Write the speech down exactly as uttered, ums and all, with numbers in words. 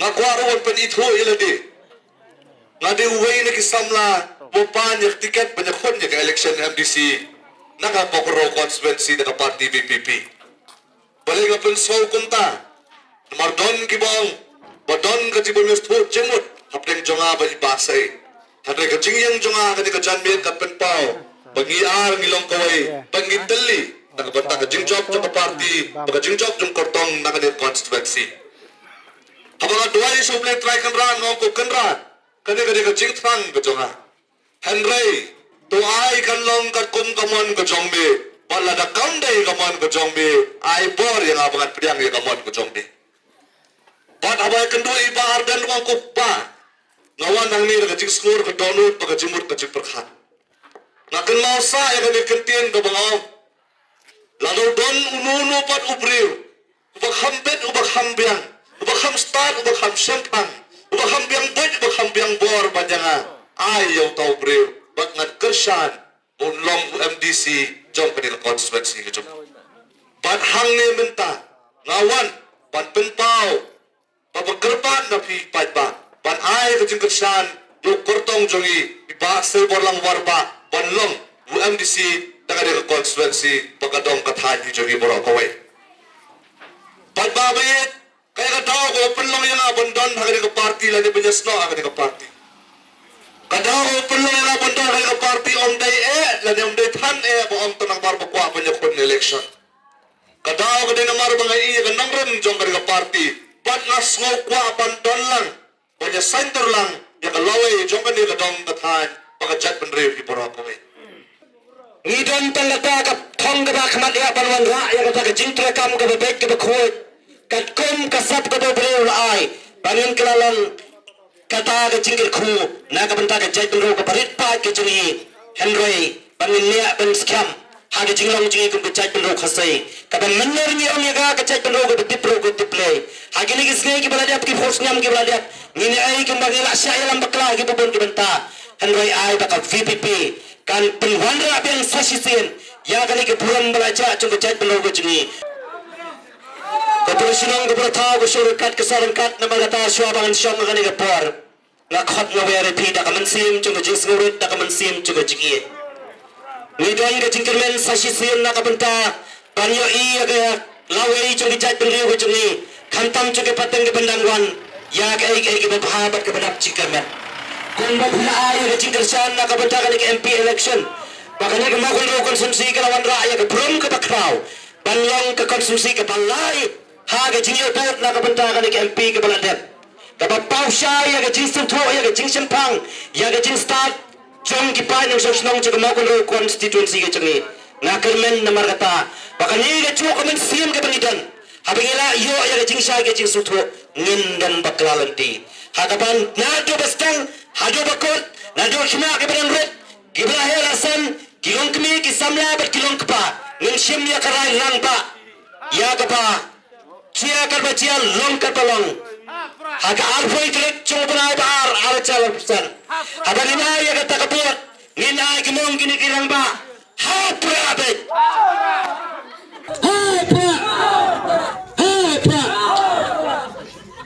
Nga kwah ruh ban pynithuh ïa lade. Nga dei uwei na ki samla ba pan ïa ka tiket ban ïakhun ïa ka election M D C na ka Mawkynrew constituency da ka party V P P. Balei nga pynsngew kumta? Namar don kiba ong ba don ka jingbym ïasngewthuh jingmut hapdeng jong nga bad i Bah Sei. Hynrei ka jingïeng jong nga ha kane ka janmiet ka pynpaw ba ngi ar ngi long kawei, ba ngi tylli na ka bynta ka jingjop jong ka party bad ka jingjop jong kyrtong na kane ka constituency. Haba nga duwai sha U Blei Trai Kynrad, nga ong, ko Kynrad, kane ka dei ka jingthrang ka jong nga. Hynrei to ai kan long katkum ka mon ka jong me. Bad lada kam dei ka mon ka jong me, ai bor ïa nga ba ngan pdiang ïa ka mon ka jong me. Bad haba ïakynduh i Bah Ardent, u ong, ko Bah, nga wan hangne da ka jingsngur, ka dohnud bad ka jingmut ka jingpyrkhat. Nga kynmaw sah ïa kane ka ktien kaba nga ong, lada u don uno uno pat u briew uba kham bit, uba kham biang, uba kham stad, uba kham shemphang, uba kham biang buit, uba kham biang bor ban ïa nga, ai ïa uta u briew bad ngan kyrshan ba un long u M D C jong kane ka constituency ka jong. Bad hangne mynta nga wan ban pynpaw ba ban kyrpad na phi paidbah ban ai ka jingkyrshan ïa u kyrtong jong ngi, i Bah Seiborlang Warbah, ban long u M D C na kane ka constituency ba ka dong ka thaiñ jong ngi baroh kawei. Paidbah ba ïeit, kaei ka daw kaba pynlong ïa nga ban don ha kane ka party lane ban ïasnoh ha kane ka party? Ka daw kaba pynlong ïa nga ban don ha kane ka party ym dei eh lane ym dei than eh ba ong tang namar ba kwah ban ïakhun election. Ka daw ka dei namar ba nga ïohi ïa ka nongrim jong kane ka party bad nga sngew kwah ban don lang ban ïasaiñdur lang ïa ka lawei jong kane ka dong ka thaiñ bad ka jaitbynriew hi baroh kawei. Ngi don tang kata ka thong kaba khmat ïa ban wanrah ïa kata ka jingtreikam kaba beit kaba khuid katkum ka sap kaba U Blei u la ai ba ngin kylla long kata ka jingkyrkhu na ka bynta ka jaitbynriew kaba rit paid ka jong ngi. Hynrei ba ngin neh ban skhem ha ka jinglong jong ngi kum ka jaitbynriew Khasi kaba mynno ngi ong ïa ka, ka jaitbynriew kaba tip briew ka tip Blei. Ha kine ki sngi kiba la dep, ki phew snem kiba la dep, ngin ïa ai kumba ngi la shah ïalam bakla ha kiba bun ki bynta. Hynrei ai ba ka V P P kan pynwanrah biang sa shisien ïa kane ka burom ba la jah jong ka jaitbynriew ka jong ngi. Ka burom shnong ka burom thaw ka shong ryngkat ka sah ryngkat, namar kata shuwa ba ngan shong ha kane ka por, nga khot nga wer ïa phi da ka mynsiem jong ka jingsngewrit, da ka mynsiem jong ka jingïeit. Ngi don ka jingkyrmen sa shisien na ka bynta ban ïohi ïa ka lawei jong ka jaitbynriew ka jong ngi, khamtam jong ka pateng kaba dang wan, ïa kaei kaei kaba bha bad kaba dap jingkyrmen. Kumba phi la ai ïa ka jingkyrshan na ka bynta kane ka M P election, ba kane ka Mawkynrew constituency ka la wanrah ïa ka burom kaba khraw ban long ka constituency kaba lai ha ka jingïoh vote na ka bynta kane ka M P kaba la dep, kaba paw shai ïa ka jingsngewthuh, ïa ka jingshemphang, ïa ka jingstad jong ki paid nongshong shnong jong ka Mawkynrew constituency ka jong ngi. Nga kyrmen namar kata ba kane kajuh ka mynsiem kaba ngi don, haba ngi la ïoh ïa ka jingshai ka jingsngewthuh, ngin don bakla lynti. Ha kaba naduh ba sdang haduh ba kut, naduh khynnah kiba dang rit, kiba la heh la san, ki longkmie ki samla bad ki longkpa, ngin shim ïa ka rai rangbah ïa kaba jia katba jia, long katba long. Ha ka arphew tarik jong u bnai ba ar, ar hajar arphew san, haba ngin ai ïa kata ka vote, ngin ai kumno kine ki rangbah? Ha u Prah beit.